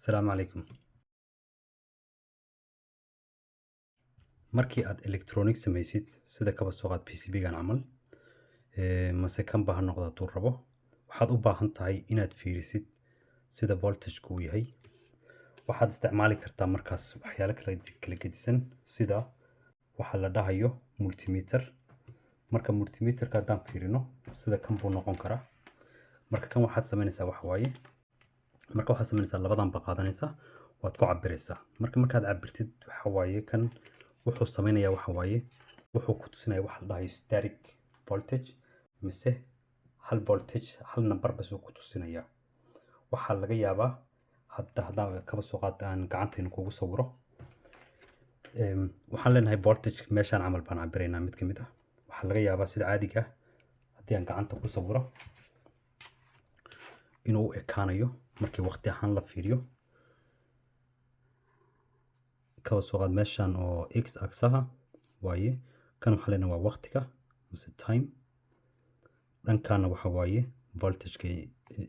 Asalaamu calaykum. Markii aad electronic samaysid, sida kaba soo qaad PCB-gan camal, mase kanba ha noqdo hadduu rabo, waxaad u baahan tahay inaad fiirisid sida voltage-ku uu yahay. Waxaad isticmaali kartaa markaas waxyaalo kala gedisan, sida waxa la dhahayo multimeter. Marka multimeterka haddaan fiirino, sida kan buu noqon karaa. Marka kan waxaad samaynaysaa waxa waaye, marka waxaad samaynaysaa labadan ba qaadanaysaa, waad ku cabiraysaa. Marka markaad cabirtid, waxa waaye kan wuxuu samaynayaa waxa waaye wuxuu ku tusinaya waxa la dhahayo static voltage, mise hal voltage, hal number bas uu ku tusinayaa. Waxaa laga yaabaa hadda haddaan kaba soo qaad aan gacantayna kugu sawiro, waxaan leenahay voltage meeshaan camal baan cabiraynaa mid ka mid ah. Waxaa laga yaabaa sida caadiga ah haddii aan gacanta ku sawiro inuu u ekaanayo markii waqti ahaan la fiiriyo, kaba soo qaad meeshaan oo x axis-aha waaye. Kan waxaan leenahay waa waqtiga mise time, dhankaana waxa waaye voltageka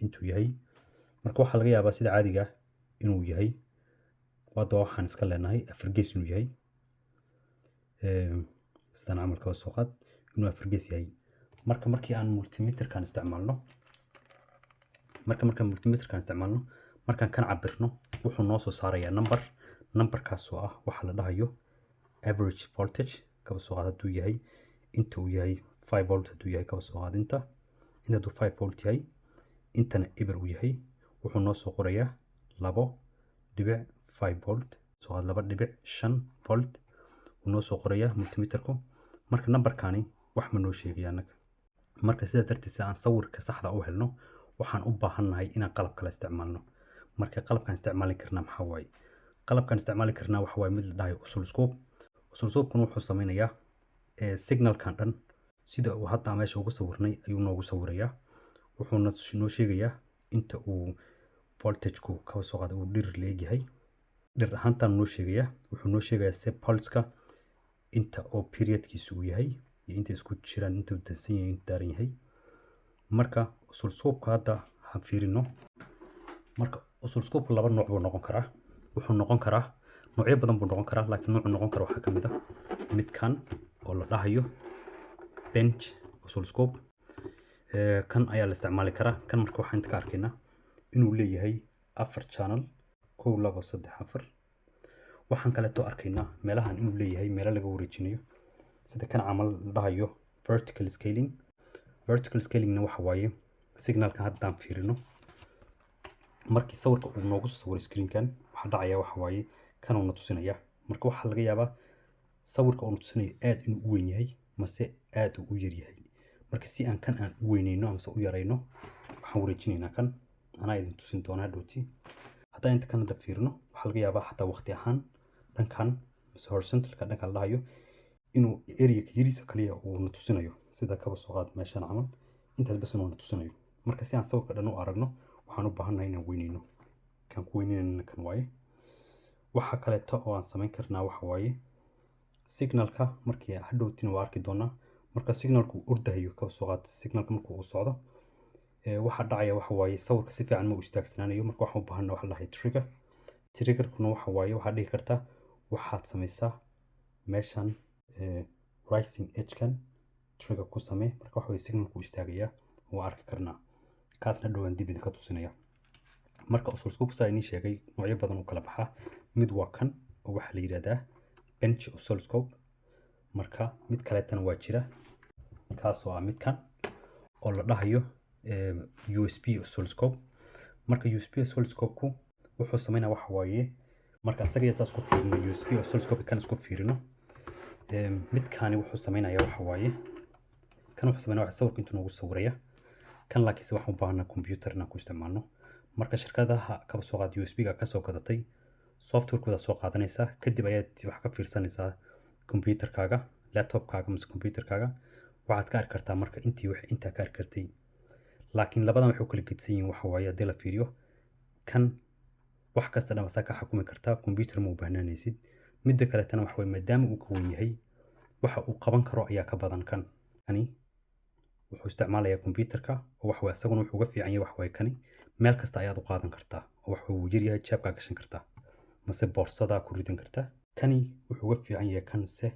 intuu yahay. Marka waxaa laga yaabaa sida caadiga ah inuu yahay, hadda waxaan iska leenahay afar gees inuu yahay, sidaan camal kaba soo qaad inuu afar gees yahay. Marka markii aan multimeterkan isticmaalno, marka markaan multimeterkan isticmaalno, markaan kan cabirno, wuxuu noo soo saarayaa number. Numberkaasoo ah waxa la dhahayo average voltage. Kaba soo qaad hadduu yahay inta uu yahay 5 volt, hadduu yahay kaba soo qaad inta hadduu 5 volt yahay, intana eber uu yahay, wuxuu noo soo qorayaa 2.5 volt, soo qaad 2.5 volt wuu noo soo qorayaa multimeterku. Marka numberkani wax ma noo sheegaya annaga. Marka sidaas darteed, si aan sawirka saxda u helno, waxaan u baahannahay inaan qalab kale isticmaalno. Marka qalabkaan isticmaali karnaa maxaa waaye? Qalabkaan isticmaali karnaa waxa waaye mid la dhahayo oscilloscope. Oscilloscope-kuna wuxuu sameynayaa signalkan dhan sida uu hadda meesha ugu sawirnay ayuu noogu sawirayaa. Wuxuuna noo sheegayaa inta uu voltage-ku kaba soo qaada uu dhirir leegyahay. Dhir ahaantaan noo sheegayaa. Wuxuu noo sheegayaa se pulse-ka inta oo periodkiisu uu yahay iyo inta isku jiraan, inta uu dansan yahay, inta daaran yahay. Marka oscilloscope-ka hadda ha fiirino. Marka oscilloscope laba nooc buu noqon karaa. Wuxuu noqon karaa noocyo badan buu noqon karaa, laakiin noocu noqon kara waxaa ka mid ah midkan oo la dhahayo bench oscilloscope. Kan ayaa la isticmaali karaa kan. Marka waxaan inta ka arkaynaa inuu leeyahay afar channel: kow, labo, saddex, afar. Waxaan kaleeto arkaynaa meelahan inuu leeyahay meelo laga wareejinayo, sida kan camal la dhahayo vertical scaling. Vertical scalingna waxa waaye signalka haddaan fiirino, markii sawirka uu noogu soo sawiro screenkan, waxaa dhacaya waxa waaye kanuuna tusinaya. Marka waxaa laga yaabaa sawirka uu tusinayo aad inuu u weyn yahay mase aad uu u yar yahay. Marka si aan kan aan u weyneyno amase u yarayno, waxaan wareejinaynaa kan. Anaa idin tusin doonaa hadhowti. Haddaan inta kan hadda fiirino, waxaa laga yaabaa xataa waqti ahaan dhankan mise horizontalka dhankan la dhahayo inuu area yariisa kaliya uu na tusinayo, sida kaba soo qaad meeshan camal intaas bas inuu na tusinayo. Marka si aan sawirka dhan u aragno, waxaan u baahannahay inaan weyneyno. Kan ku weyneyna kan waaye. Waxa kaleeto oo aan samayn karnaa waxa waaye signalka markii hadhowtina waa arki doonaa. Marka signalku uu ordahayo, kaba soo qaad signalka marka uu socdo, waxa dhacaya waxa waaye sawirka si fiican ma u istaagsanaanayo. Marka waxaan u baahanaa waxa la dhahay trigger. Triggerkuna waxa waaye waxaad dhihi kartaa waxaad samaysaa meeshan rising edge-kan trigger ku samee. Marka waxa waye signalku uu istaagayaa, waa arki karnaa. Kaasna dhowaan dib idinka tusinaya. Marka oscilloscope saa inii sheegay noocyo badan u kala baxaa. Mid waa kan oo waxaa la yidhahdaa bench oscilloscope. Marka mid kaleetana waa jira, kaasoo ah midkan oo la dhahayo USB oscilloscope. Marka USB oscilloscope-ku wuxuu sameynaya waxa waaye, marka asaga saas ku fiirino, USB oscilloscope kan isku fiirino, midkani wuxuu sameynaya waxa waaye, kan wuxuu sameynaya sawirka intuu noogu sawiraya kan. Laakiinse waxaan u baahanaa computer inaan ku isticmaalno. Marka shirkadaha kaba soo qaad USB-ga kasoo gadatay, softwarekooda soo qaadanaysaa, kadib ayaad wax ka fiirsanaysaa computerkaaga, laptopkaaga mise computerkaaga. Waxaad ka arki kartaa marka intii wax intaa ka arki kartay. Laakiin labadan waxay u kala gedsan yihiin waxa waaye, haddii la fiiriyo kan, wax kasta dhan wasaa ka xukumi kartaa, computer ma u baahnaanaysid. Midda kaletana waxa waye maadaama uu ka weyn yahay, waxa uu qaban karo ayaa ka badan kan. Kani wuxuu isticmaalayaa computerka oo waxa waye isaguna wuxuu uga fiican yahay waxa waye kani Meel kasta ayaad u qaadan kartaa oo waxa uu yaryahay, jeebkaa gashan kartaa mase boorsadaa ku ridan kartaa. Kani wuxuu uga fiican yahay kanse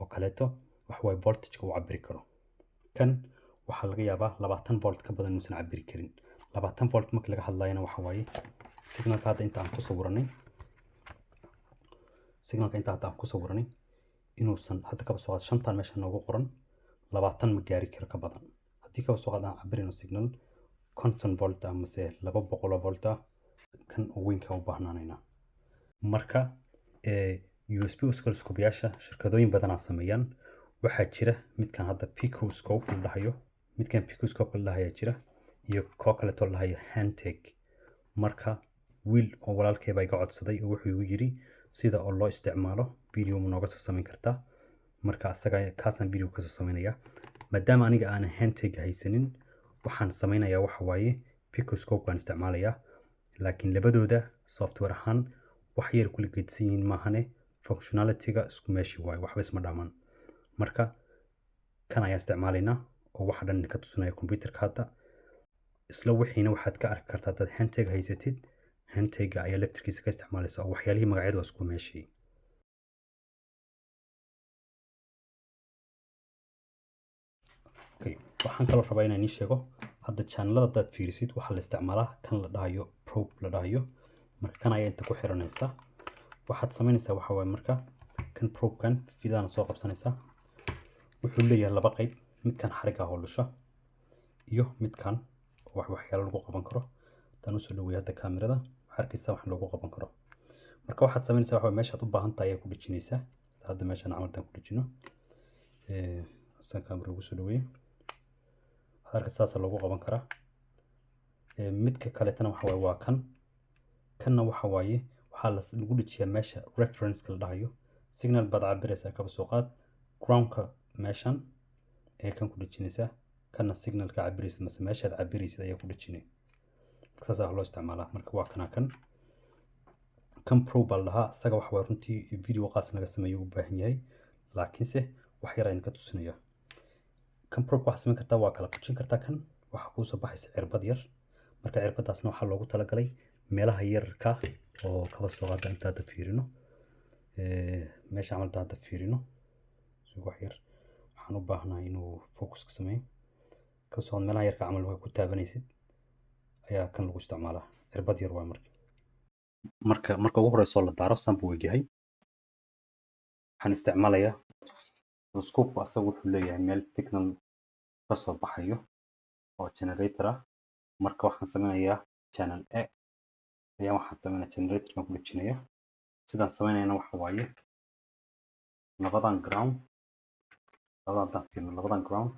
oo kaleeto waxa waaye voltageka uu cabiri karo. Kan waxaa laga yaabaa 20 volt ka badan inuusan cabiri karin. 20 volt marka laga hadlayana waxa waaye signalka hadda inta aan ku sawiranay, signalka inta hadda aan ku sawiranay inuusan hadda kaba soo qaad shantan meesha noogu qoran 20 ma gaari karo ka badan. Haddii kaba soo qaad aan cabirayno signal 50 volt ah mase 200 volt ah, kan oo weynka u baahnaanaynaa. Marka USB oscilloscope-yaasha shirkadooyin badanaa sameeyaan. Waxaa jira midkan hadda Picoscope la dhahayo, midkan Picoscope la dhahayaa jira, iyo koo kaleeto la dhahayo Hantek. Marka wiil oo walaalkay baa iga codsaday oo wuxuu igu yiri sida oo loo isticmaalo video ma nooga soo samayn kartaa? Marka asaga kaasaan video kasoo samaynayaa. Maadaama aniga aanan Hantek haysanin, waxaan samaynayaa waxa waaye Picoscope baan isticmaalayaa, laakiin labadooda software ahaan wax yar kula gedsan yihiin maahane functionality-ga isku meeshii waaye, waxba isma dhaamaan. Marka kan ayaan isticmaalaynaa oo waxa dhan ka tusinaya computerka hadda. Isla wixiina waxaad ka arki kartaa haddaad Hantek haysatid, Hantekga ayaa laftirkiisa ka isticmaalaysa oo waxyaalihii magacyadu waa isku meeshii. Okay, waxaan kaloo rabaa inaan ii sheego hadda channelada haddaad fiirisid waxaa la isticmaalaa kan la dhahayo probe la dhahayo. Marka kan ayaa inta ku xiranaysa. Waxaad samaynaysaa waxa waaye marka kan probe-kan fiidana soo qabsanaysaa. Wuxuu leeyahay laba qayb, midkan xariga howlasha iyo midkan wax waxyaalo lagu qaban karo. Tan usoo dhaweey hadda kaamirada, waxaad arkaysaa wax loogu qaban karo. Marka waxaad samaynaysaa waxa waaye meeshaad u baahan tahay ayaa ku dhejinaysaa. Hadda meeshan camal ku dhejino. Asan kaamira ugu soo dhaweey. Waxaad arkaysaa saas loogu qaban karaa. Midka kaleetana waxa waaye waa kan. Kanna waxa waaye waxaa lagu dhejiyaa meesha reference-ka la dhahayo. Signal baad cabiraysaa kaba soo qaad ground-ka meeshan ee kan ku dhejinaysaa, kana signalka cabiraysid mase meeshaad cabiraysid ayaa ku dhejinay. Saas ayaa loo isticmaalaa. Marka waa kana kan probe baa la dhahaa. Isaga waxa waaye runtii video qaas laga sameeyo u baahan yahay, laakiinse wax yar ayaan ka tusinaya. Kan probe waxaad samayn kartaa waa kala fujin kartaa. Kan waxaa kuu soo baxaysa cirbad yar. Marka cirbadaasna waxaa loogu talagalay meelaha yararka oo kaba soo qaada inta hadda fiirino. Meesha camal hadda fiirino wax yar waxaan u baahnahay inuu focus ka sameeyo. Ka soo meelaha yarka camal waxay ku taabanaysid ayaa kan lagu isticmaalaa. Cirbad yar waa. Marka ugu horeyso la daaro saan buu egyahay. Waxaan isticmaalayaa oscilloscope. Asagu wuxuu leeyahay meel signal ka soo baxayo oo generator ah. Marka waxaan sameynayaa channel A ayaa waxaan sameynaya generatorkan ku dhejinaya. Sidaan sameynayana waxa waaye labadan ground, labadan haddaan fiirino labadan ground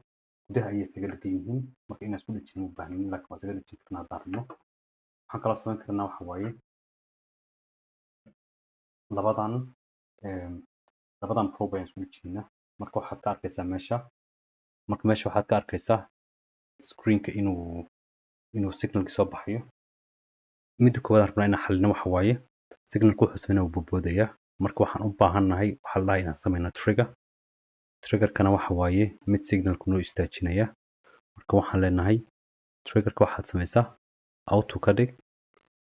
gudaha ayay isaga dhegan yihiin. Marka inaan isku dhejin u baahnayn, laakiin waa isaga dhejin karnaa haddaan rabno. Waxaan kaloo samayn karnaa waxa waaye labadan probe ayaan isku dhejinaynaa. Marka waxaad ka arkaysaa meesha, marka meesha waxaad ka arkaysaa screenka inuu signalki soo baxayo. Midda koowaad aan rabnaa inaan xalino waxa waaye signalku wuxuu sameynaya wuu boodboodaya. Marka waxaan u baahannahay waxaa la dhahay inaan sameyno trigger. Triggerkana waxa waaye mid signalku noo istaajinaya. Marka waxaan leenahay triggerka waxaad sameysaa auto ka dhig.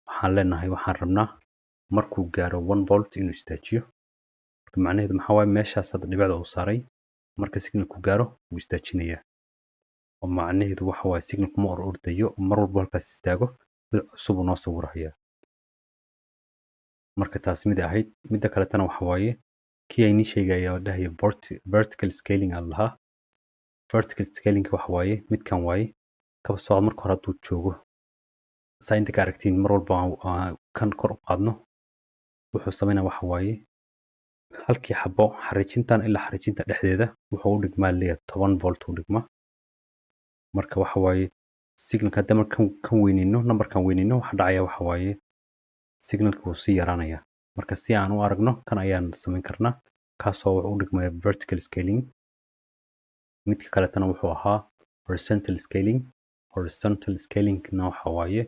Waxaan leenahay waxaan rabnaa markuu gaaro 1 volt inuu istaajiyo. Marka macnaheedu maxaa waaye meeshaas hadda dhibicda uu saaray marka signalku gaaro wuu istaajinayaa. Oo macnaheedu waxa waaye signalku ma orordayo, mar walba halkaas istaago mid cusub uu noo sawirayaa. Marka taas mid ahayd. Midda kaletana waxa waaye kii ay nii sheegaya oo dhahaya vertical scaling aan lahaa. Vertical scaling waxa waaye midkan waaye kaba soo qaad marka hore hadduu joogo saa inta ka aragtiin mar walba aan kan kor u qaadno wuxuu sameynaya waxa waaye halkii xabo xariijintan ilaa xariijinta dhexdeeda wuxuu u dhigmaa leeyahay 10 volt u dhigmaa. Marka waxa waaye signalka hadda markan kan weyneyno numberkan weyneyno waxa dhacaya waxa waaye signalka wuu sii yaraanaya. Marka si aan u aragno kan ayaan samayn karnaa, kaasoo wuxuu u dhigmaya vertical scaling. Midka kaletana wuxuu ahaa horizontal scaling. Horizontal scalingna waxa waaye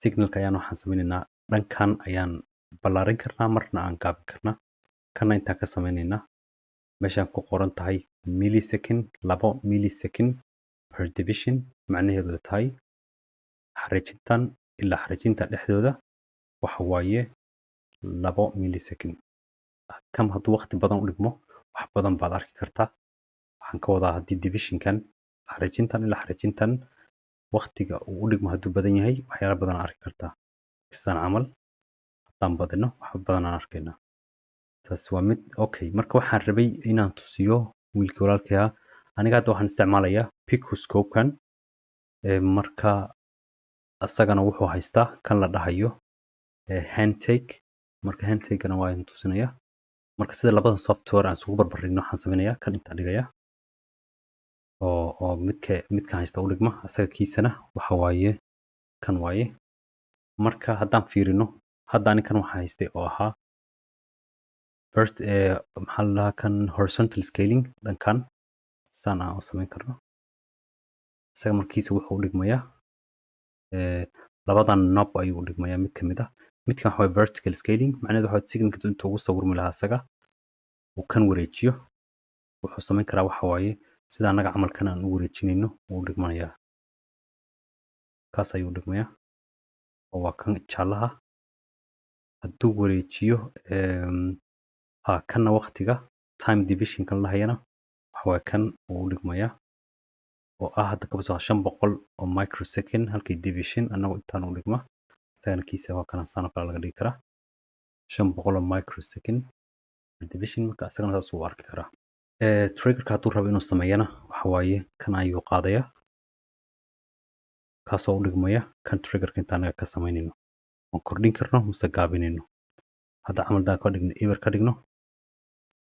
signalka ayaan waxaan sameynaynaa dhankan ayaan ballaarin karnaa, marna aan gaabin karnaa. Kana intaan ka sameynaynaa meeshaan ku qoran tahay millisecond, 2 millisecond per division, macnaheedu tahay xariijintan Ilaa xariijinta dhexdooda waxa waaye 2 millisecond. Kam hadduu waqti badan u dhigmo, wax badan baad arki kartaa. Waxaan ka wadaa, haddii divisionkan xariijintan ilaa xariijintan waqtiga uu u dhigmo hadduu badan yahay, waxyaalo badan aad arki kartaa. Sidaan camal haddaan badino, wax badan aan arkaynaa. Taas waa mid. Okay, marka waxaan rabay inaan tusiyo wiilkii walaalkay ahaa. Aniga hadda waxaan isticmaalayaa picoscope-kan. Marka asagana wuxuu haystaa kan la dhahayo Hantek. Marka Hantekana waa idin tusinaya. Marka sida labadan software aan isugu barbardhigno, waxaan sameynayaa kan intaan dhigaya oo midka haysta u dhigma. Asaga kiisana waxa waaye kan waaye. Marka haddaan fiirino hadda, ani kan waxaan haystay oo ahaa first, maxaa la dhahaa, kan horizontal scaling, dhankan saan aan u samayn karno. Isaga markiisa wuxuu u dhigmayaa labadan knob ayuu u dhigmayaa mid kamid ah. Midkan waxa waye vertical scaling. Macnaheedu waxa waye signalka intuu ugu sawirmi lahaa isaga uu kan wareejiyo, wuxuu samayn karaa waxa waaye sida annaga camalkan aan u wareejinayno wuu u dhigmanayaa. Kaas ayuu u dhigmayaa oo waa kan jaalaha. Hadduu wareejiyo ha kanna waqtiga time division kan lahayana waxa waaye kan uu u dhigmayaa oo ah hadda kaba soo 500 oo microsecond halkii division annagu intaan u dhigma. Isagana kiisa waa kana, saan oo kale laga dhigi karaa, 500 oo microsecond division. Marka isagana saas uu arki karaa. Triggerka hadduu rabo inuu sameeyana, waxa waaye kan ayuu qaadayaa, kaasoo u dhigmaya kan triggerka intaan anaga ka samaynayno oon kordhin karno mise gaabinayno. Hadda camal daan ka dhigno eber ka dhigno,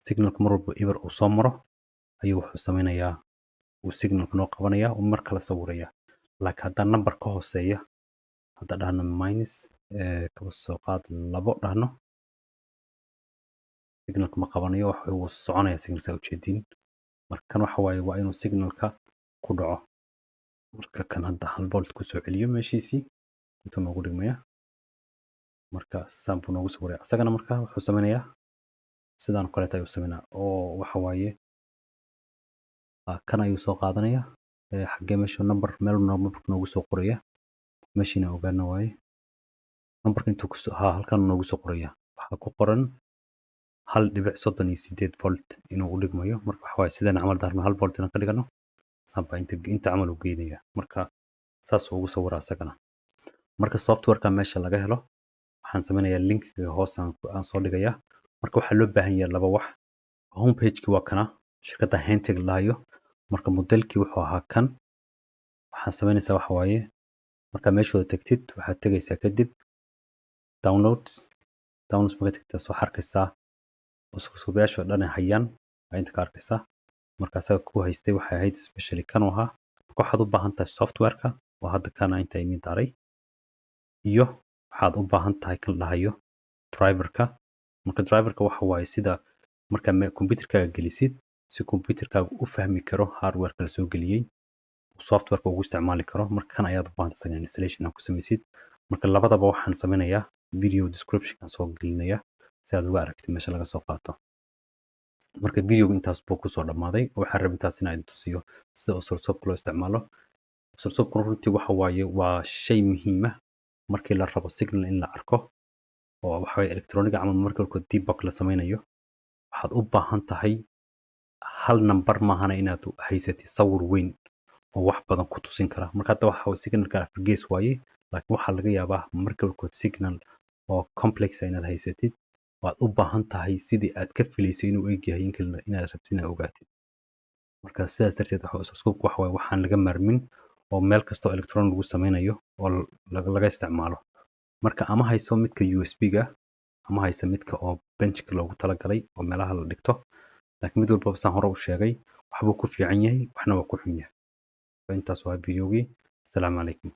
signalka mar walba eber uu soo maro ayuu wuxuu sameynayaa uu signalka noo qabanaya, uu mar kale sawiraya. Laakiin haddaan number ka hooseeya hadda dhahno minus, kaba soo qaad 2 dhahno, signalka ma qabanayo, wax wuu soconaya signal saa ujeediin. Marka kan waxa waaye waa inuu signalka ku dhaco. Marka kan hadda 1 volt kusoo celiyo meeshiisii intuu noogu dhigmaya. Marka saan buu noogu sawiraya isagana. Marka wuxuu sameynayaa sidaan oo kaleeta ayuu sameynaya oo waxa waaye kan ayuu soo qaadanaya. Xaggee meesha number meel number noogu soo qoraya meeshiina ogaana waaye numberka intuu kusoo ha halkan noogu soo qoraya. Waxaa ku qoran 1.38 volt inuu u dhigmayo. Marka waxa waaye sidaan camal daarno 1 volt inaan ka dhigano, saan baa inta camal u geynaya. Marka saas uu ugu sawiraa isagana. Marka softwareka meesha laga helo, waxaan sameynayaa linkiga hoos aan soo dhigayaa. Marka waxaa loo baahan yahay laba wax. Homepage-ki waa kana shirkadda Hantek la dhahayo. Marka modelkii wuxuu ahaa kan. Waxaan sameynaysaa waxa waaye markaa meeshooda tagtid, waxaad tegaysaa kadib downloads. Downloads markaad tagtid, soo arkaysaa oscilloscope-yaasha oo dhan ay hayaan waa inta ka arkaysaa. Marka asaga ku haystay waxay ahayd especially kan uu ahaa. Marka waxaad u baahan tahay software-ka oo hadda kana inta idin daaray, iyo waxaad u baahan tahay kan la dhahayo driverka. Marka driverka waxa waaye sida marka computerkaaga gelisid si computerkaaga u fahmi karo hardware-ka la soo geliyey, software-ka ugu isticmaali karo. Marka kan ayaad u baahan tahay installation aad ku samaysid. Marka labadaba waxaan sameynayaa video description soo gelinaya si aad uga aragtid meesha laga soo qaato. Marka videoga intaas buu kusoo dhammaaday. Waxaan rabay intaas inaan idin tusiyo sida oscilloscope loo isticmaalo. Oscilloscope runtii waxa waaye waa shay muhiim ah markii la rabo signal in la arko oo waxa waye electronic camal. Marka debug la sameynayo, waxaad u baahan tahay hal number maahana inaad haysatid sawir weyn oo wax badan ku tusin kara. Marka hadda waxa waye signalka afar gees waaye, laakiin waxaa laga yaabaa marka qaarkood signal oo complex ah inaad haysatid, waad u baahan tahay sidii aad ka filaysay inuu egyahay in kale inaad rabtid inaad ogaatid. Marka sidaas darteed waxa oscilloscope waxa waaye waxaan laga maarmin oo meel kastoo electron lagu sameynayo oo laga isticmaalo. Marka ama hayso midka USB-ga ama hayso midka oo benchka loogu talagalay oo meelaha la dhigto, laakiin mid walbaba saan hore u sheegay waxbuu ku fiican yahay, waxna waa ku xun yahay. Intaas waa videogii. Asalaamu calaykum.